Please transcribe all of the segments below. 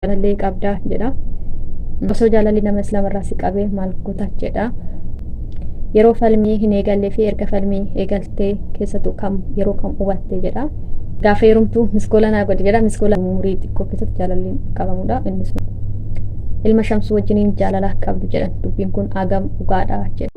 Jaalallee qabdaa jedha. Osoo jaalalli nama islaamarraa si qabee maal goota jedha. Yeroo falmii hin eegallee fi erga falmii eegaltee keessattuu kam yeroo kam hubatte jedha. Gaafa heerumtuu miskoola naa godhe jedha. Miskoola umurii xiqqoo keessatti jaalalli qabamudha. Innis ilma Shamsuu wajjiniin jaalala qabdu jedhan. Dubbiin kun hagam dhugaadha jedha.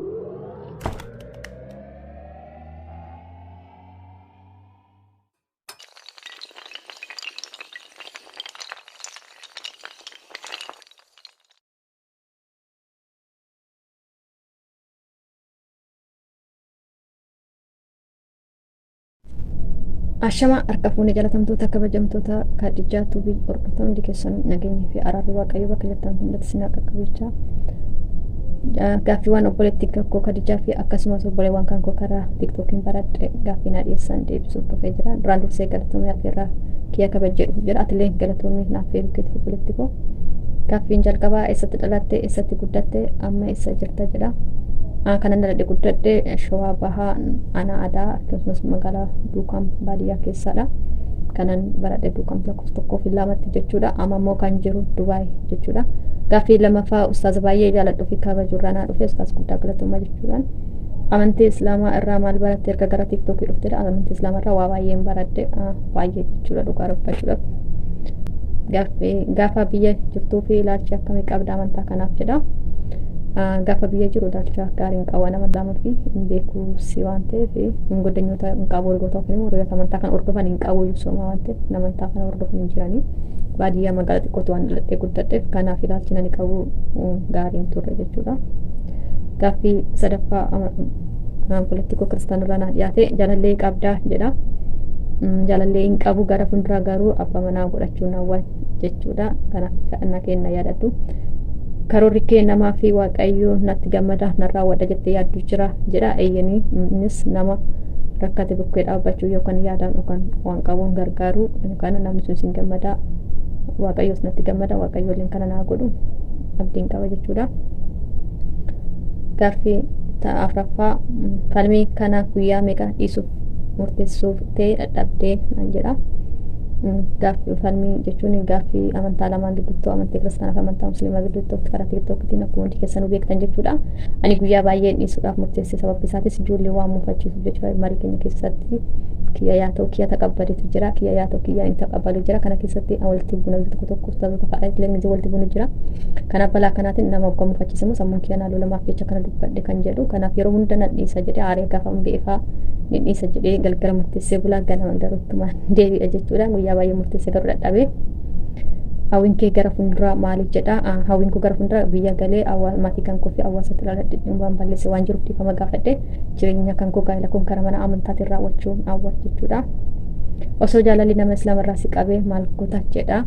Ashama harka fuunee jaalatamtoota kabajamtoota Kaadijaa Tuubii hordoftoota hundi keessan nageenyi fi araarri Waaqayyoo bakka jirtan hundatti isin haa qaqqabu jechaa. Gaaffiiwwan obboleettii kan koo Kadijaa fi akkasumas obboleewwan kan koo karaa tiiktookiin baradhe gaaffii naa dhiyeessan deebisuuf dhufee jira. Duraan dursee galatoomii affeerraa kiyya kabajjee dhufu jira. Atilee galatoomii naaf feeruu keetiif obboleetti koo. Gaaffiin jalqabaa eessatti dhalatte, eessatti guddatte, amma eessa jirta jedha. Kanan dhaladhe guddadhe Shawaa Bahaa Aanaa Adaa akkasumas magaalaa Duukam baadiyyaa keessaadha. Kanan baradhe Duukam lakkoofsa tokkoo fi lamatti jechuudha. Amma immoo kan jiru Dubaay jechuudha. Gaaffii lammaffaa ustaaza baay'ee jaaladhu fi kabaju irraa naa dhufe ustaaz guddaa galatoomaa jechuudhaan. Amantii Islaamaa irraa maal baratte erga gara tiiktookii dhuftedha. Amantii Islaamaa irraa waa baay'een baradhe baay'ee jechuudha dhugaa dubbachuudhaaf. Gaaffii gaafa biyya jirtuu fi ilaalcha akkamii qabda amantaa kanaaf jedha. Gaafa biyya jiru ilaalcha gaarii hin qabu nama lama fi hin beeku si waan ta'eef hin goddanyoota hin qabu hiriyoota yookiin immoo hiriyoota amantaa kan hordofan hin qabu ibsuma waan ta'eef amantaa kana hordofan hin jiranii. Baadiyyaa magaalaa xiqqootti waan dhaladhee guddadheef kanaaf ilaalchi nani qabu gaarii hin turre jechuudha. Gaaffii sadaffaa obboleettii koo kiristaanarraa naa dhiyaate jaalallee qabdaa jedha. Jaalallee hin qabu gara fuulduraa garuu abbaa manaa godhachuu hawwa jechuudha. Kanaaf kadhannaa kenna yaadadhu. Karoorri kee namaa fi Waaqayyo natti gammada nan raawwadha jettee yaaddu jira jedha. Eeyyanii innis nama rakkate bukkee dhaabbachuu yookaan yaadaan yookaan waan qabuun gargaaru yookaan namni sun sin gammada Waaqayyos natti gammada Waaqayyo illee kana naa godhu abdiin qaba jechuudha. Gaaffii afraffaa falmii kana guyyaa meeqa dhiisuuf murteessuuf ta'e dadhabdee naan jedha. Gaaffii falmii jechuun gaaffii amantaa lamaan gidduutti amantii kiristaanaa fi amantaa musliimaa gidduutti karaa tiktookitiin akkuma hundi keessanuu beektan jechuudha. Ani guyyaa baay'ee dhiisuudhaaf murteesse sababni isaatis ijoollee waan muufachiisuuf jechuudha. Marii keenya keessatti kiyya yaa ta'u kiyya taqabbaletu jira kiyya yaa ta'u kiyya hin taqabbalu jira kana keessatti walitti buna tokko tokko ustaazota fa'aa illee walitti bunu jira. Kanaaf balaa kanaatiin nama waggaa muufachiise immoo sammuun kiyya naannoo lamaaf jecha kana dubbadhe kan jedhu kanaaf yeroo hunda nan dhiisa jedhee aaree gaafa beefaa ni dhiisa jedhee galgala murteessee bulaa ganama garuu ittumaan deebi'a jechuudha. Guyyaa baay'ee murteessee garuu dadhabee. Hawwiin kee gara fuulduraa maaliif jedha? Hawwiin koo gara fuulduraa biyya galee maatii kan koo fi hawaasatti ilaaladhe waan balleesse waan jiruuf dhiifama gaafadhe jireenya kan koo gaa'ela kun karaa mana amantaatiin raawwachuu hawwa jechuudha. Osoo jaalalli nama islaamarraa si qabee maal goota jedha.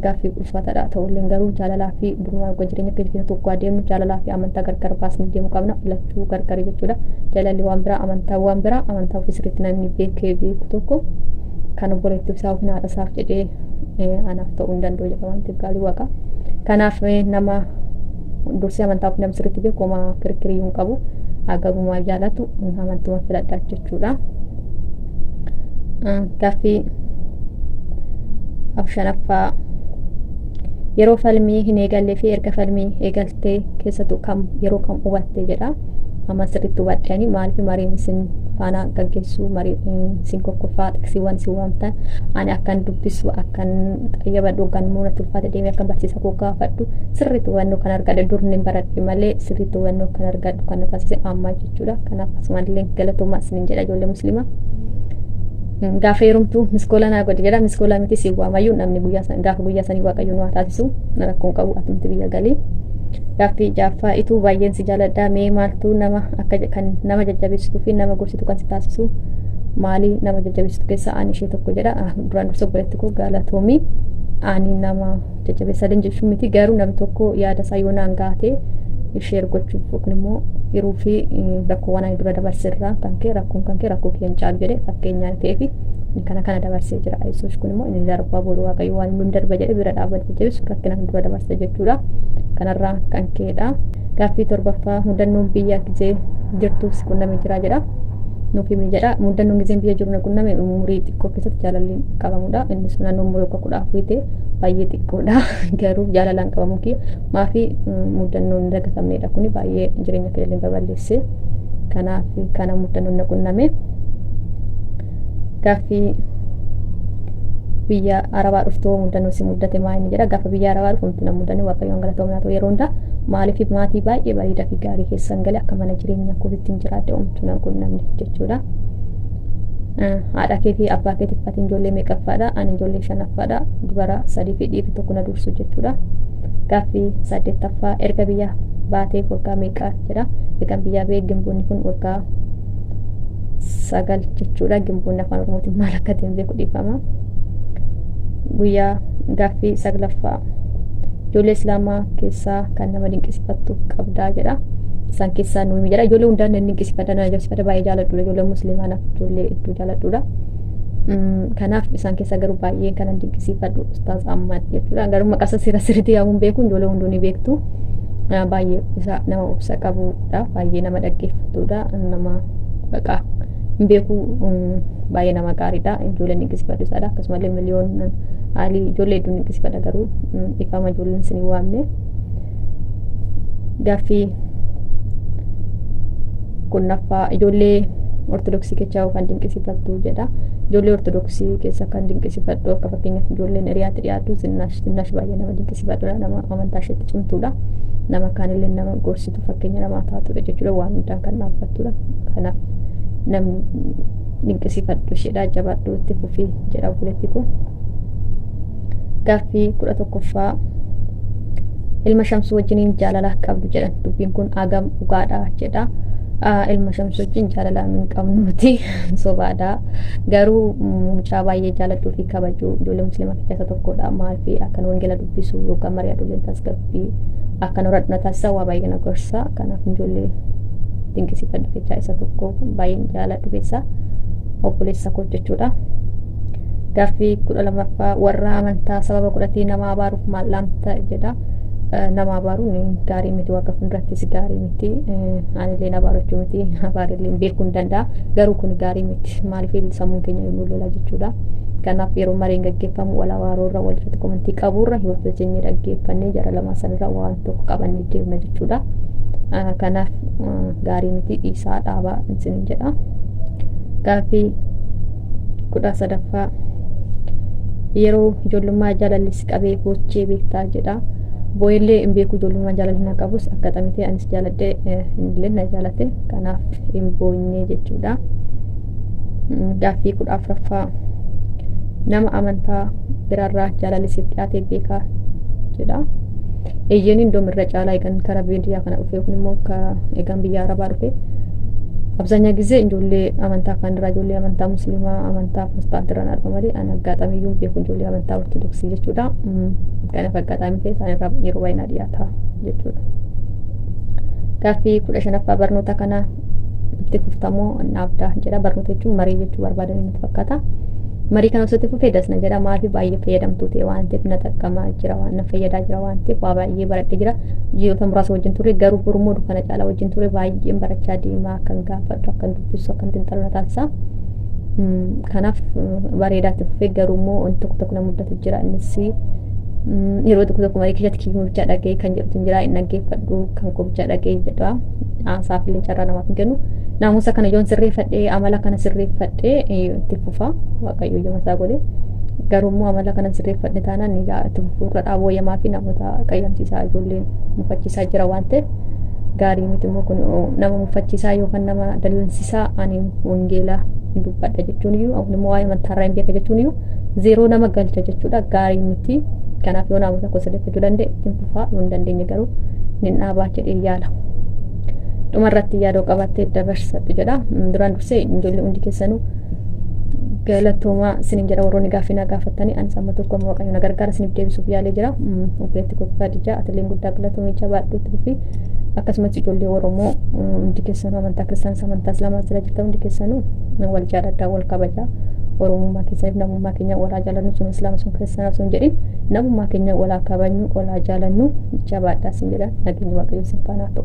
Gaaffii ulfaataadha ta'ullee garuu jaalalaa fi durumaa dhugaa jireenya keenya keessa tokko adeemnu jaalalaa fi amantaa gargar baasnee deemuu qabna lachuu gargar jechuudha. Jaalalli waan biraa amantaa waan biraa amantaa ofii sirriitti namni beekee beeku tokko kan obboleettii isaa yookiin haadha isaaf jedhee anaaf ta'uu hin danda'u jedha waan ta'eef gaalii waaqa. Kanaaf nama dursee amantaa ofii nama sirriitti beeku homaa kirkirii hin qabu hagagumaa jaalatu amantuma filadha jechuudha. Gaaffii shanaffaa yeroo falmii hin eegallee fi erga falmii eegaltee keessattuu kam yeroo kam hubatte jedha. Amma sirriitti hubadheani maaliif mariin isin faana gaggeessuu marii isin kokkoffaa xiqsiiwwan isin waamtan ani akkan dubbisu akkan qayyabadhu kan immoo natti ulfaate deemee akkan barsiisa koo gaafadhu sirriitti hubannoo kan argadhe dur ni baradhe malee sirriitti hubannoo kan argadhu kan na taasise ammaa jechuudha. Kanaaf asumaan galatoomaa isinin jedha ijoollee musliimaa. Gaafa heerumtuu miskoola naa godhi jedha miskoola miti si waamayyuu namni guyyaa san gaafa guyyaa sanii waaqayyo nu haa taasisu na rakkoon qabu atumti biyya galii. Gaaffii jaaffaa ituu baay'een si jaaladha mee maaltu nama akka kan nama jajjabeessituu fi nama gorsitu kan si taasisu maali nama jajjabeessitu keessaa ani ishee tokko jedha duraan dursa obboleetti koo galatoomii ani nama jajjabeessaa jechuun miti garuu namni tokko yaada isaa yoo naan gaate sheer gochuuf yookiin immoo yeroo fi rakkoowwan ani dura dabarserraa kan kee rakkoon kan kee rakkoo kiyya hin caalu jedhee fakkeenyaan ta'ee fi ani kana kana dabarsee jira. Yesuus kun immoo inni darbaa boru waaqayyo waan inni darba jedhee bira dhaabbate jajjabeessu rakkina dura dabarsa jechuudha. Kanarraa kan ka'edha. Gaaffii torbaffaa mudannoon biyya gisee jirtu si qunnamee jira jedha. Nuuf himi jedha. Muddannoon giseen biyya jiru na qunname umurii xiqqoo keessatti jaalalli qabamudha. Innis naannoo umurii waggaa 14 ta'e, baay'ee xiqqoodha. Garuu jaalalaan qabamuu kiyya maafi muddannoon hin dagatamnedha. Kuni baay'ee jireenya kiyya illee babal'eesse. Kanaaf kana muddannoon na qunname. Gaaffii biyya Arabaa dhuftoo muddannoo si muddate maa inni jedha. Gaafa biyya Arabaa dhufu wanti na muddanne, Waaqayyoon galatoomnaa ta'u yeroo hundaa, maaliif maatii baay'ee bareedaa fi gaarii keessan galee akka mana jireenya kootitti hin jiraadhe, omtuu na qunnamne jechuudha. Haadha kee fi abbaa keetiif ati ijoollee meeqaffaadha? Ani ijoollee shanaffaadha. Dubara sadii fi dhiirri tokko na dursu jechuudha. Gaaffii saddeettaffaa, erga biyya baatee waggaa meeqa jedha. Egaan biyyaa ba'ee gimboonni kun waggaa 9 jechuudha. Gimboonni afaan Oromootiin maal akka ta'e hin beeku, dhiifama. Guyyaa gaaffii saglaffaa, ijoollee Islaamaa keessaa kan nama dinqisiifattu qabdaa jedha. Isaan keessaa nuyi jedha. Ijoollee hundaan nan dinqisiifadha, nan ajaa'ibsiifadha, baay'ee jaaladhuudha. Ijoollee Musliimaa naaf ijoollee hedduu jaaladhuudha. Kanaaf isaan keessaa garuu baay'ee kanan dinqisiifadhu Ustaaz Ahmad jechuudha. Garuu maqaa isaa seera sirriitti yaamuun beeku, ijoollee hunduu ni beektu. Baay'ee isa nama obsa qabudha. Baay'ee nama dhaggeeffatudha. Nama baqaa hin beeku, baay'ee nama gaariidha. Ijoolleen dinqisiifadhu isaadha. Akkasumallee Miliyoon Alii, ijoollee hedduun dinqisiifadha, garuu ifama ijoolleen isin hin waamne. Gaaffii 10ffaa, ijoollee Ortodoksii keessaa kan dinqisiifattu jedha. Ijoollee Ortodoksii keessa kan dinqisiifadhu, akka fakkeenyaatti ijoolleen hiriyaatti dhiyaatu Zinaash, Zinaash baay'ee nama dinqisiifadhudha. Nama amantaa isheetti cimtuudha. Nama kaanillee nama gorsitu, fakkeenya namaa taatudha jechuudha. Waan hundaan kan dhaabbattudha. Kanaaf namni dinqisiifadhu isheedha. Jabaadhu, itti fufii jedha obboleetti kun. Gaaffii 11ffaa, ilma Shamsuu wajjiniin jaalala qabdu jedhan, dubbiin kun hagam dhugaadha jedha. Ilma Shamsuu wajjin jaalala hin qabnuuti, sobaadha. Garuu mucaa baay'ee jaaladhuu fi kabaju ijoollee Musliimaa keessaa isa tokkodha. Maaliif akkan wangeela dubbisu yookaan mari'adhu illee tasgabbii akkan horadhu na taasisa, waa baay'ee na gorsa. Kanaaf ijoollee dinqisiifadhu keessaa isa tokko, baay'een jaaladhu keessaa obboleessa koo jechuudha. Gaaffii 12ffaa, warra amantaa sababa godhatee nama abaaruuf maal dhaamta jedha. Nama abaaruun gaarii miti, Waaqa fuuldurattis gaarii miti. Anillee abaaru jechuu miti, abaarillee beekuu hin danda'a. Garuu kun gaarii miti. Maaliif sammuun keenya yommuu lola jechuudha. Kanaaf yeroo mareen gaggeeffamu wal abaaruurra, wal irratti komantii qabuurra, yoo jennee dhaggeeffannee jara lamaa sanirra waan tokko qabannee deemna jechuudha. Kanaaf gaarii miti, dhiisaa, dhaabaa isiniin jedha. Gaaffii 13ffaa, yeroo ijoollummaa jaalalli si qabee boochee beektaa jedha. Boo'ellee hin beeku, ijoollummaa jaalalli na qabus akka xamitee anis jaaladhe, innillee na jaalate, kanaaf hin boonyee jechuudha. Gaaffii 14ffaa, nama amantaa biraarraa jaalalli siif dhiyaatee beekaa jedha. Eeyyeen, indoom irra caalaa eegan karaa biyya kana dhufe yookiin immoo eegan biyya Arabaa dhufe አብዛኛ ጊዜ ijoollee amantaa kaanirraa, ijoollee amantaa Musliimaa, amantaa Pirotestaantii irraa dhufa malee ani aggaatamiyyuu beeku ijoollee amantaa Ortodoksii jechuudha. Kanaaf aggaatami ta'e isaan irraa yeroo baay'ee na dhiyaata jechuudha. Gaaffii 15ffaa, barnoota kana itti fuftamoo dhaabdaa jedha. Barnoota jechuun marii jechuu barbaadan natti fakkaata. Marii kana osoo itti fufee dasna jedha. Maaliif baay'ee fayyadamtuu ta'e waan ta'eef, na xaqqamaa jira waan na fayyadaa jira waan ta'eef, waa baay'ee baradhee jira. Ji'oota muraasa wajjin ture, garuu borummoo dukkana caalaa wajjin ture baay'een barachaa deemaa, akkan gaafadhu, akkan dubbisu, akkan xiinxalu na taasisa. Kanaaf bareedaatti fufee, garuu immoo wanti tokko tokko na mudatu jira. Innis yeroo tokko tokko marii keessatti kiyyuma bichaa dhaga'ee kan jedhutu jira, hin dhaggeeffadhu, kan koo bichaa dhaga'ee jedha. Haasaaf illee carraa namaaf hin kennu. Naamusa kana yoon sirreeffadhee, amala kana sirreeffadhee itti fufa, Waaqayyo iyyuma isaa godhe. Garuu immoo amala kana sirreeffadhe taanaan itti fufuurra dhaabuu wayyamaa fi namoota qayyamsiisaa, ijoollee mufachiisaa jira waan ta'eef gaarii miti. Immoo kun nama mufachiisaa yookaan nama dallansiisaa, ani wangeela hin dubbadha jechuun iyyuu, ani immoo waa'ee amantaarraa hin beeka jechuun iyyuu zeeroo nama galcha jechuudha, gaarii miti. Kanaaf yoo namoota tokko sirreeffachuu danda'e ittiin fufaa, yoo hin dandeenye garuu nin dhaabaa jedhee yaala. Dhumarratti yaadoo qabattee dabarsadhu jedha. Duraan dursee ijoollee hundi keessanuu galatoomaa isinin jedha, warroonni gaaffii na gaafattanii. Anis amma tokko amma Waaqayyo na gargaara isiniif deebisuuf yaalee jira. Obboleetti koo Khadijaa, atilleen guddaa galatoomii, jabaadhuutti fufi. Akkasumas ijoollee Oromoo hundi keessanuu, amantaa Kiristaanis, amantaa Islaamaa jala jirtan hundi keessanuu, wal jaaladhaa, wal kabajaa. Oromummaa keessaniif namummaa keenya walaa jaalannu, sun Islaama, sun Kiristaanaa sun jedhin, namummaa keenya walaa kabajnu, walaa jaalannu. Jabaadhaa isin jedha. Nageenyi Waaqayyo isin faana haa ta'u.